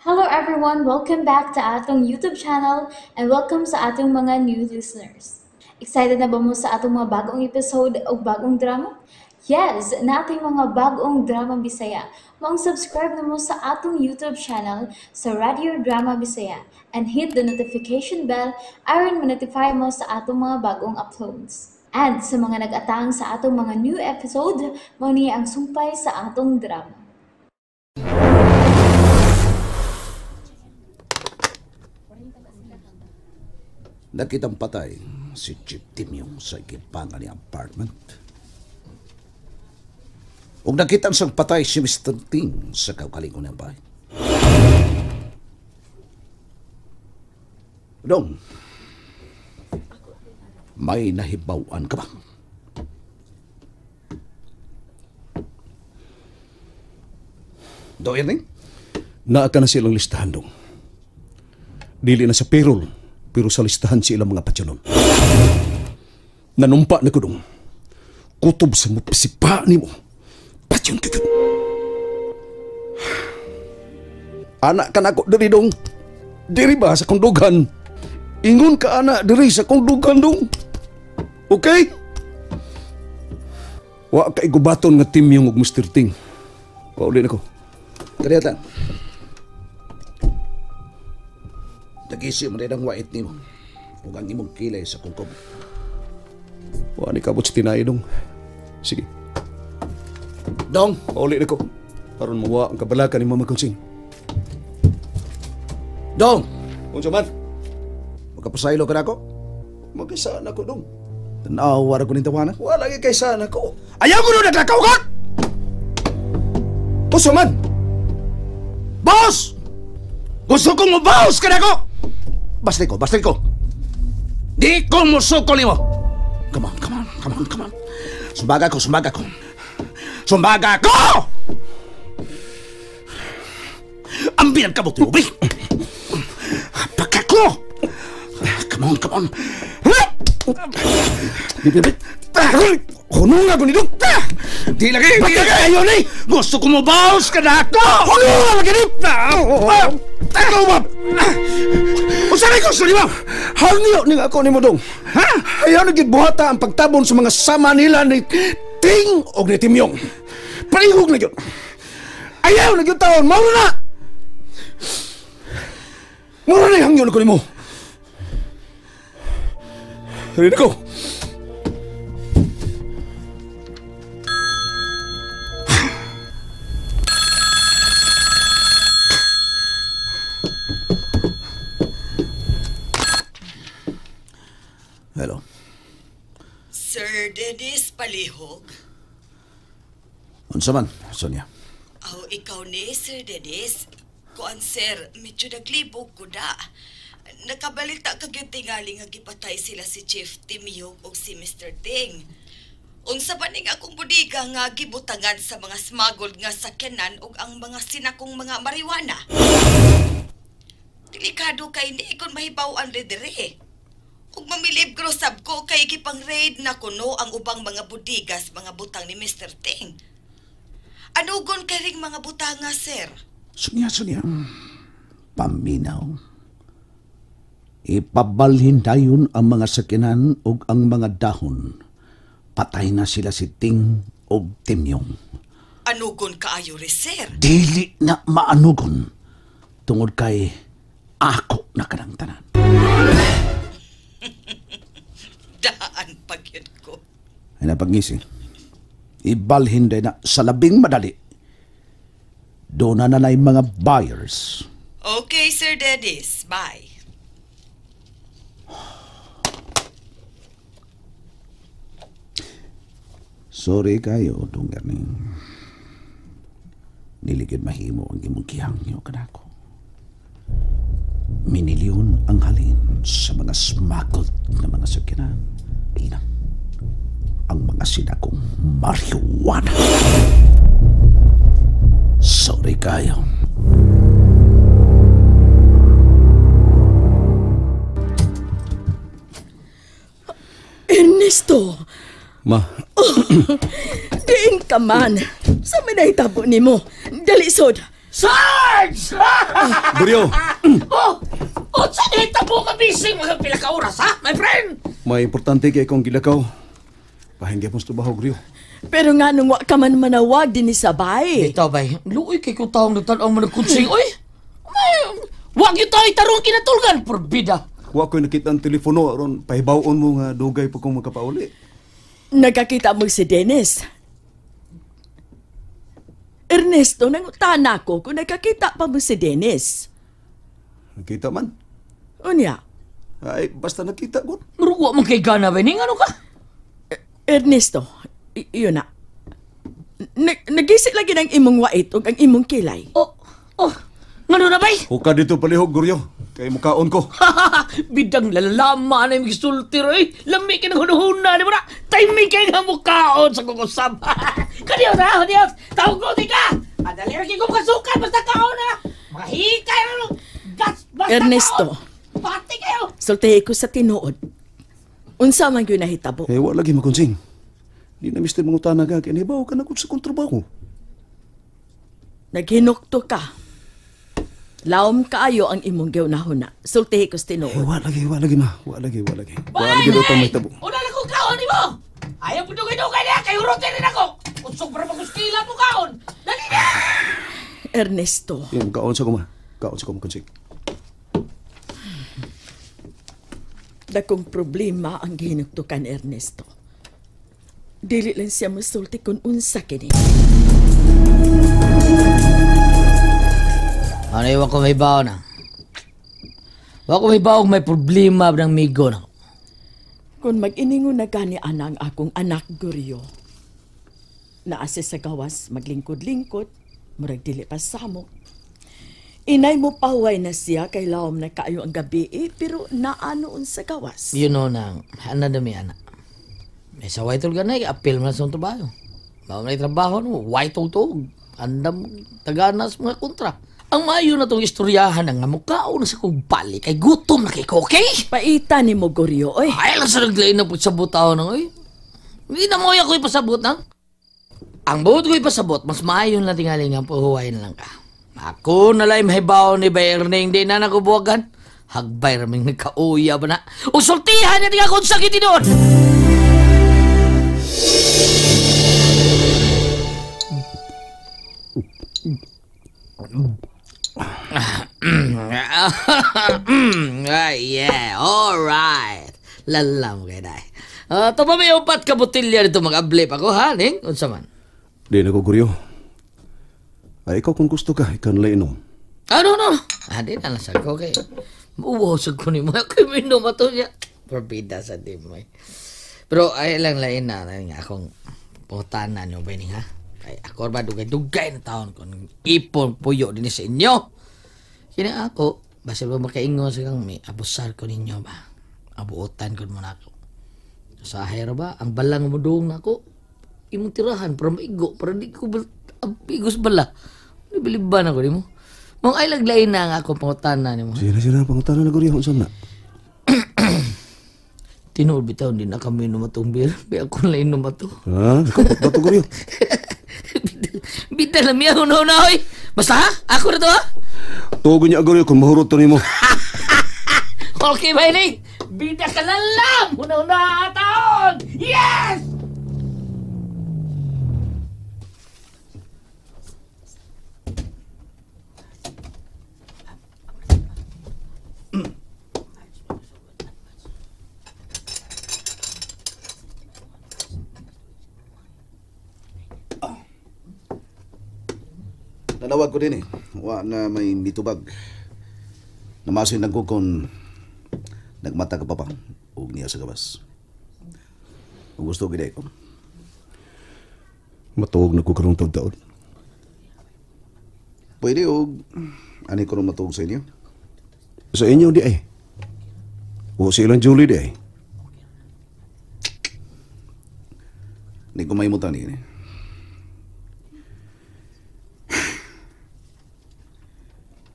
Hello everyone! Welcome back to atong YouTube channel and welcome sa atong mga new listeners. Excited na ba mo sa atong mga bagong episode o bagong drama? Yes! Nating mga bagong drama Bisaya. Maong subscribe na mo sa atong YouTube channel sa Radio Drama Bisaya and hit the notification bell aron ma-notify mo sa atong mga bagong uploads. And sa mga nag-atang sa atong mga new episode, mao ni ang sumpay sa atong drama. Nakitang patay si Chief Timyong sa ikipangan ni apartment. Ug nakita sang patay si Mr. Ting sa kaugalingon ng bahay. Dong, may nahibaw-an ka ba? Do, Erning? Naa ka na silang listahan, dong. Dili na sa payroll, pero sa listahan silang mga patyonon. Nanumpa na ko, dong. Kutob sa mupisipa ni mo. Patyon ka yun. Anak ka na ako diri, dong. Diri ba sa kong dugan? Ingon ka anak diri sa kong dugan, dong. Okay? Wa ka igubaton nga team yung og Mr. Ting. Pauli na ko. Kaniya. Nag-isi mo rin ang wait nimo. Ug ang imong kilay sa kungkob. Wa ni kabot sa tinay, dong. Sige. Dong, pauli na ko. Aron mawa ang kabalakan ni Mama Consing. Dong! Unsa man? Magkapasaylo ka na ako? Magkasaan ako, dong. Tanaw, wala ko ning tawanan. Wala gyud kay saan ako. Ayaw ko nung naglakaw ka! Unsa man? Boss! Gusto kong mabaos ka na ako! Basta ko, basta ko. Di ko musukol nimo. Come on, come on, come on, come on. Sumbaga ko, sumbaga ko. Sumbaga ko! Ang binagkabot mo, bi! Pagka ko! Come on, come on. Hunong ako nito! Di lagi! Di lagi! Ayaw ni! Gusto ko mabaos ka na ako! Hunong lagi ni! Ikaw ba? Unsa may gusto nimo? Hangyo ning ako nimo, dong. Ha? Ayaw na gid buhata ang pagtabon sa mga sama nila ni Ting og ni Timyong. Palihog na gyud. Ayaw na gyud taon, mao na. Mao na hangyo na ko nimo. Rin ko. Hello. Sir Dennis Palihog? Unsa man, Sonia? Oh, ikaw ni, Sir Dennis. Kuan, sir, medyo naglibog ko da. Nakabalita ka gyud tingali nga gipatay sila si Chief Timyog og si Mr. Ting. Unsa ba ning akong budiga nga gibutangan sa mga smuggled nga sakyanan og ang mga sinakong mga marijuana? Delikado kay hindi kon mahibaw-an dire. Ug mamilibgro sab ko kay gipang-raid na kuno ang ubang mga budigas mga butang ni Mr. Ting. Anugon kay ring mga butanga, sir? Sonia, Sonia. Paminaw. Ipabalhin dayon ang mga sakyanan ug ang mga dahon. Patay na sila si Ting ug Timyong. Anugon kaayo ri, sir? Dili na maanugon. Tungod kay ako na kanang tanan. Daan pagyud ko. Ay napagngisi. Ibalhin din na sa labing madali. Doon na nanay mga buyers. Okay, Sir Dennis. Bye. Sorry kayo, dong ganing. Niligid mahimo ang imong gihangyo kanako. Minilyon ang halin sa mga smuggled na mga sakyanan. Ina, ang mga sinakong marijuana. Sorry kayo. Ernesto! Ma. Oh, diin ka man. Sa may nahitabo nimo. Dali, sod. Sarge! Guryo. Oh! Unsa nahitabo ka bising mga pila ka oras, ha, my friend? May importante kay akong gilakaw. Pahin gyapon sa trabaho, Guryo. Pero nga nung wa ka man manawag din sa bay. Bitaw, bay. Luoy kay kung taong nagtan-aw mo nagkutsing, oy. May, wag yun tayo tarong kinatulgan, porbida. Wa ko'y nakita ang telepono aron pahibawon mo nga dugay pa kong makapauli. Nagkakita mo si Dennis. Ernesto, nangutana ko kung nagkakita pa mo si Dennis. Nakita man. Unya? Ay, basta nakita ko. Murugwa man kay gana ba? Ning ano ka? Ernesto, yun na. Nagisi lagi ng imong wait o ang imong kilay. Oh, oh. Ngano na bay? Huka dito palihog, Guryo. Kay mukaon ko. Bidang lalama na yung gisulti, roy. Lami ka ng hunuhuna, di mo na. Timing kayo nga mukaon sa kukusab. Kadiyo na, kadiyo. Tawag ko, di ka. Madali rin kong kasukan, basta kaon na. Mga hikay na. Gas, basta Ernesto. Kaon. Pati kayo. Sultihi ko sa tinuod. Unsa man gyud nahitabo? Eh, wala lagi makonsing. Di na mister mangutana ka, kaya nahibaw ka na kung sa kong trabaho. Naghinukto ka. Laom kaayo ang imong giunahuna. Sultihi ko sa tinuod. Eh, wala lagi, ma. Wala lagi, wala lagi. Wala lagi daw tang mahitabo. Una na kong kaon nimo. Ayaw po dugay-dugay niya, kay hurutin rin ako. Usog para maguskila mo kaon. Dali na! Ernesto. Eh, kaon sa ko, ma. Kaon sa ko, makonsing. Dakong problema ang gihinuktukan, Ernesto. Dili lang siya masulti kung unsa kini. Ano yung ko may bao na? Wa ko may bao may problema ng migo na. Kung mag-iningon na gani ana ang akong anak, Guryo. Naase sa gawas, maglingkod-lingkod, murag dili pa samok. Inay mo pahuway na siya kay laom na kaayo ang gabi eh, pero naanoon sa gawas. You know nang, ana dami ana. May sa white ka na, appeal man sa trabaho. Mao na trabaho no, white tug. Andam taganas mga kontra. Ang maayo na tong istoryahan nga mukhaon na sa kong balik kay gutom na kay ko, okay? Paita ni mo, Guryo, oy. Ay lang sa naglain na pagsabot tao nang, oy. Hindi na mo ako ipasabot nang. Ang buot ko ipasabot, mas maayo na tingali nga puhuwain lang ka. Ako na lang mahibaw ni Bayerning, di na nakubuwagan. Hagbay raming nagkauya ba na? Usultihan na tinga kung sakit doon! Yeah, alright. Lalam kay day. To pa may upat ka botelya dito mag-ablip ako, ha, Ning? Unsa man? Di na ko, Guryo. Ay, ikaw kung gusto ka, ikaw nala inom. Ano, no? Ah, di na lang sa ko, kay. Uwaw sa ko ni mo. Ako'y minom ato niya. Porbida sa di mo. Pero ay lang lain na, nga akong putanan nyo ba ni, ha? Kay ako ba dugay-dugay na taon ko. Ipon puyo din sa inyo. Kina ako, basta ba makaingon sa kang may abusar ko ninyo ba? Abuotan ko muna ako. Sa ahero ba, ang balang mo doong na ako, imong tirahan para maigo, para di ko igos bala. Nabiliban ako di mo. Mong ay laglain na ang akong pangutana ni mo. Sila pangutana na Guryo, unsa na? Tinuod bitaw hindi na kami inom atong beer. Bi ako na inom ato. Ha? Kapot na to, Guryo. Bida lang miya una-una, oy. Basta ha? Ako na to ha? Tugon niya, Guryo, kung mahurot to nimo. Okay, bye, Ning. Bida ka lang! Una-una taon! Yes! Nanawag ko din eh. Wa na may mitubag. Namasin lang ko kung nagmata ka pa pa og niya sa gawas. Kung gusto gid ko. Matuog na ko karong taon-taon. Pwede og ani ko ron matuog sa inyo. Sa inyo di ay. O sa ilang Julie di ay. Hindi ko maimutan ni.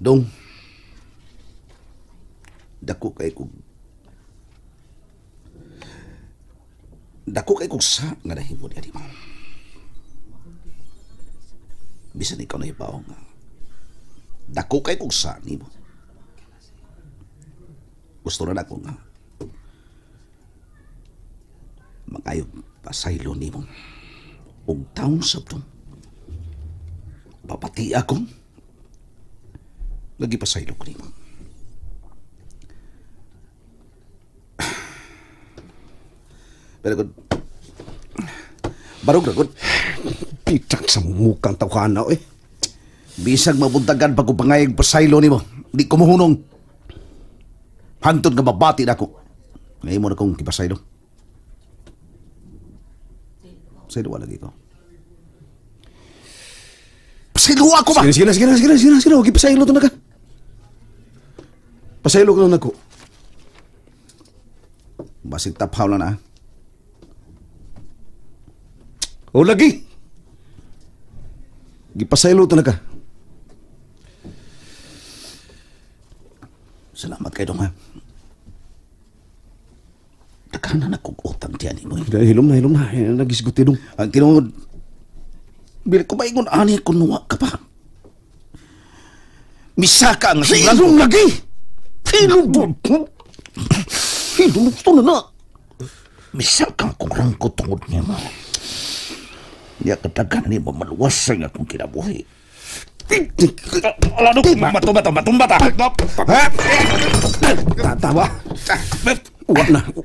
Dong. Dako kay kog sa nga nahimo niya di mo. Bisan ikaw na ibaw nga. Dako kay kong sa nimo. Gusto na ako nga makayo pasaylo nimo. Og taon sa to. Papati ako. Lagi pasaylo ko nimo. Pero good. Barog na good. Pitang sa mukang tawhana eh. Bisag mabuntagan pag pangayag pasaylo nimo. Di ko muhunong. Hangtod nga mabati na ako. Ngayon mo na kong kipasaylo. Pasaylo lagi ko. Pasaylo ako ba? Sige. Huwag ipasaylo to na ka. Pasaylo ka na ako. Basig taphaw lang na. O lagi. Gipasaylo to na ka. Salamat kay dong ha. Daghanan akong utang diyan mo. Hilom na. Nagisguti dong. Ang tinuod, bila ko maingon ani kunwa ka pa. Misaka ang singlan ko. Hilom lagi! Hilom! Hilom gusto na. Misaka akong rangko tungod niya mo. Niya kataghan ni mo maluwasan akong kinabuhi. Matumba ta. Tawa.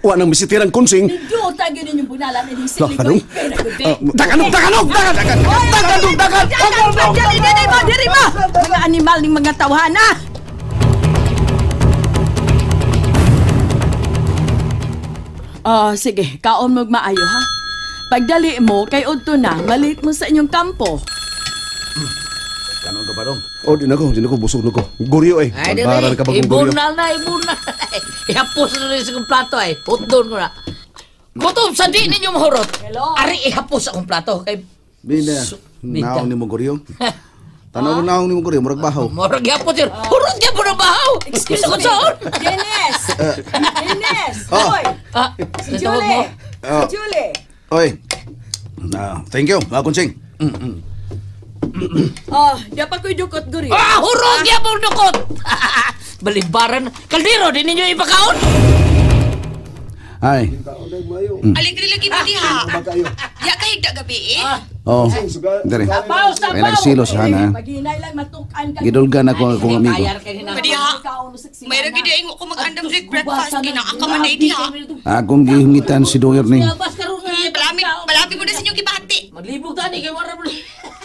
Wa na misitirang konsing. Nindota gyud ninyong bunalan ining sili ko. Taganong. Diri ma. Mga animal ning mga tawhana. Sige, kaon mo maayo ha. Pagdali mo kay udto na, malit mo sa inyong kampo. Kanon ka ba dong? Oh, di na ko, busog na ko. Guryo eh. Ay, di na. Ibunal na. Ihapos na rin sa kong plato ay. Hotdon ko na. Gutom sa di ninyo mahurot. Hello? Ari, ihapos akong plato. Kay... Bina, naong ni mo guryo. Tanaw naong ni mo guryo, murag bahaw. Murag ihapos yun. Hurot ka po ng bahaw. Excuse me. Dennis! Dennis! Hoy! Si Julie! Si Julie! Oy. Thank you, mga kunsing. Oh, dapat ko'y dukot, guryo. Ah, hurot ya pong dukot! Balibaran. Kaldero, di ninyo ipakaon! Ay. Aligre lagi mo diha. Ya kahigda gabi eh. Oo. Dere. Ay nagsilos ha na. Paghinay lang matukan ka. Gidulgan ako akong amigo. Padiha. Mayroon gid ingo ko mag-andam drink breakfast kinaka man day diha. Akong gihungitan si Doyer ni. Palami mo na sa inyong gibati. Maglibog tani kay wala mo.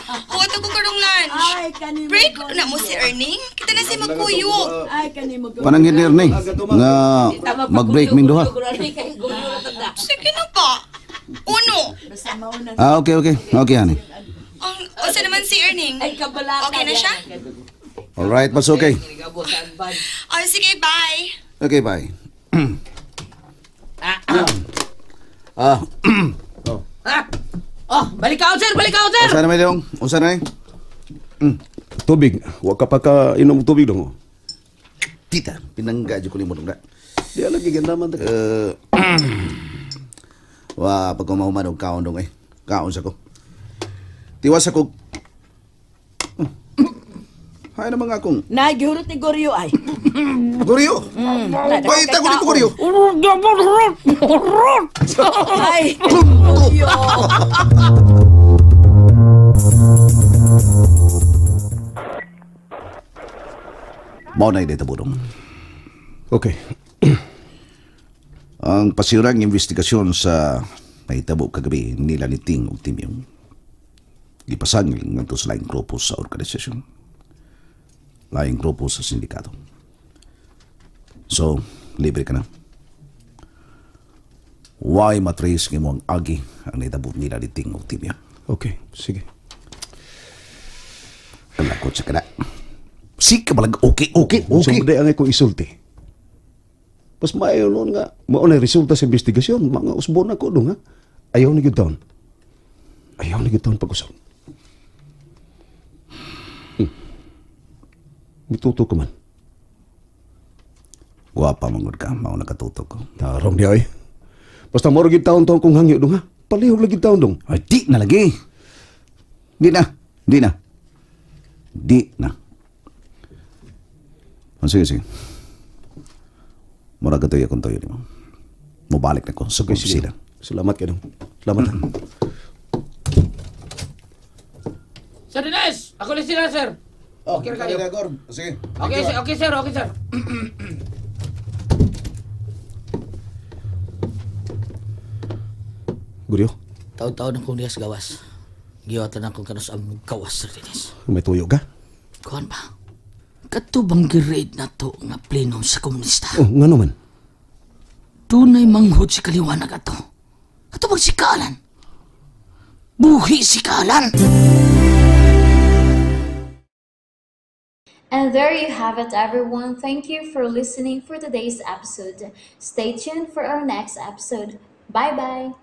Huwag ko karong lunch. Break na mo si Erning. Kita na si magkuyog. Ay kanimo. Panangin ni Erning nga mag-break min duha. Sige na pa. Uno. Ah, okay. Okay, honey. Ang usa naman si Erning. Okay na siya? All right, mas okay. Oh, sige, bye. Okay, bye. Oh, balik ka, sir! Balik ka, sir! Unsa na may dong? Unsa na eh? Tubig. Wa ka pa ka inom tubig dong. Tita, pinangga jud ko nimo dong. Di lagi ganda man ta. Wa pag kumahuman og kaon dong eh. Kaon sa ko. Tiwas ako. Hay na mga akong. Nay, gihurot ni Goryo ay. Goryo? Ay, tago ni Goryo. Ay, Goryo. Mao na ito, Budong. Okay. Ang pasirang investigasyon sa nahitabo kagabi nila ni Ting ug Timyong gipasangil ngadto sa laing grupo sa organisasyon. Laing grupo sa sindikato. So, libre ka na. Why matrace ng imong agi ang nahitabo nila ni Ting ug Timyong? Okay, sige. Kalakot sa kana. Sige malag okay. So, ang akong isulti. Mas maayo noon nga, mao na resulta sa investigasyon. Mga usbon ako doon, ha? Ayaw na gyud taon. Ayaw na gyud taon pag-usab. Mituto ka man. Guwapa mangod ka, mao nakatuto ko. Tarong di ay. Basta mao gyud taon taon kong hangyo dong, ha? Palihog lagi taon dong. Ay, di na lagi. Di na. Di na. Ah, sige, sige. Mura ka tuyo akong tuyo nimo. Mubalik na ko sa Okay, sige. opisina. Salamat kayo. Salamat ha. Sir Dennis! Ako na sila, sir. Okay ra kayo. Sige. Okay, sir. Okay, sir. Okay, sir. Guryo, Taon-taon akong diya sa gawas. Giwatan akong kanus ang gawas, Sir Dennis. may tuyo ka? Kuan ba? Kato bang girade na to nga pleno sa komunista? Oh, nga naman. Dunay manghod si kaliwanag ato. Ato bang si Kaalan? Buhi si Kaalan! And there you have it, everyone. Thank you for listening for today's episode. Stay tuned for our next episode. Bye bye.